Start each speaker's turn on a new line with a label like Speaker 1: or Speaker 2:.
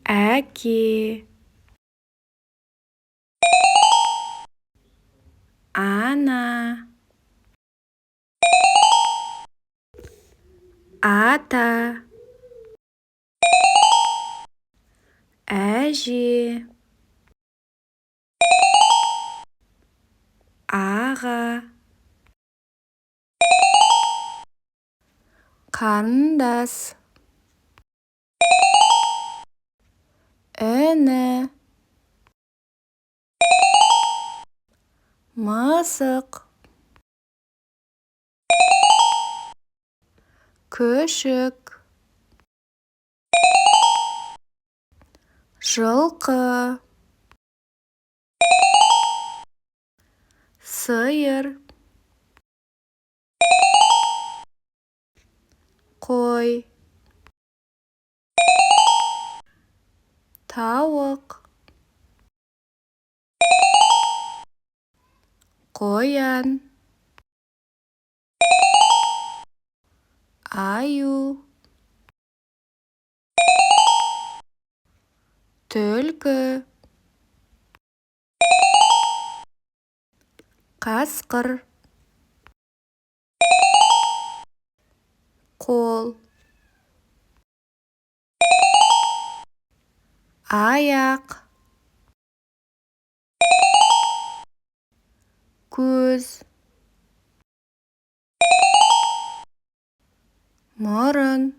Speaker 1: Әке, ана, ата, әже, аға, қарындас, іні, мысық, күшік, жылқы, сиыр, қой, тауық, қоян, аю, түлкі, қасқыр, қол, аяқ, көз, мұрын.